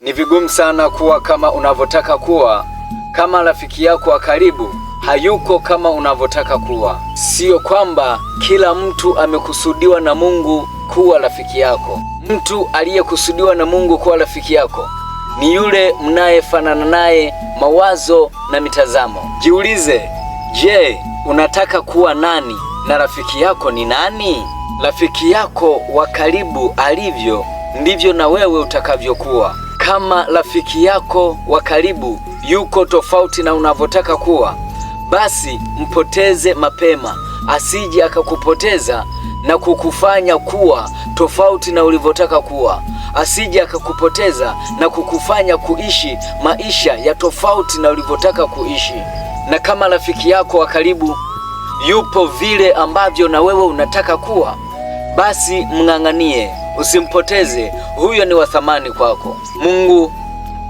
Ni vigumu sana kuwa kama unavyotaka kuwa kama rafiki yako wa karibu hayuko kama unavyotaka kuwa. Siyo kwamba kila mtu amekusudiwa na Mungu kuwa rafiki yako. Mtu aliyekusudiwa na Mungu kuwa rafiki yako ni yule mnayefanana naye mawazo na mitazamo. Jiulize, je, unataka kuwa nani na rafiki yako ni nani? Rafiki yako wa karibu alivyo ndivyo na wewe utakavyokuwa. Kama rafiki yako wa karibu yuko tofauti na unavyotaka kuwa, basi mpoteze mapema, asije akakupoteza na kukufanya kuwa tofauti na ulivyotaka kuwa, asije akakupoteza na kukufanya kuishi maisha ya tofauti na ulivyotaka kuishi. Na kama rafiki yako wa karibu yupo vile ambavyo na wewe unataka kuwa, basi mng'ang'anie, usimpoteze. Huyo ni wa thamani kwako. Mungu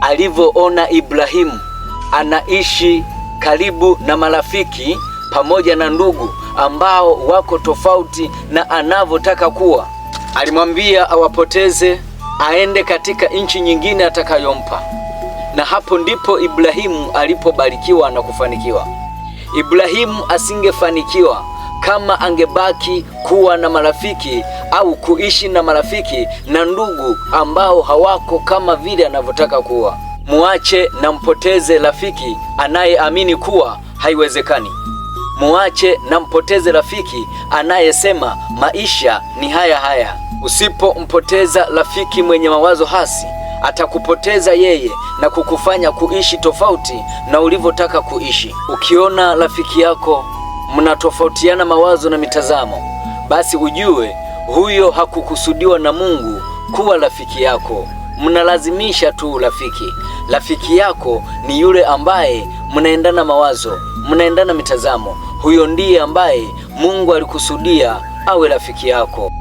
alivyoona Ibrahimu anaishi karibu na marafiki pamoja na ndugu ambao wako tofauti na anavyotaka kuwa, alimwambia awapoteze, aende katika nchi nyingine atakayompa. Na hapo ndipo Ibrahimu alipobarikiwa na kufanikiwa. Ibrahimu asingefanikiwa kama angebaki kuwa na marafiki au kuishi na marafiki na ndugu ambao hawako kama vile anavyotaka kuwa. Muache na mpoteze rafiki anayeamini kuwa haiwezekani. Muache na mpoteze rafiki anayesema maisha ni haya haya. Usipompoteza rafiki mwenye mawazo hasi, atakupoteza yeye na kukufanya kuishi tofauti na ulivyotaka kuishi. Ukiona rafiki yako mnatofautiana mawazo na mitazamo, basi ujue huyo hakukusudiwa na Mungu kuwa rafiki yako. Mnalazimisha tu urafiki. Rafiki yako ni yule ambaye mnaendana mawazo, mnaendana mitazamo. Huyo ndiye ambaye Mungu alikusudia awe rafiki yako.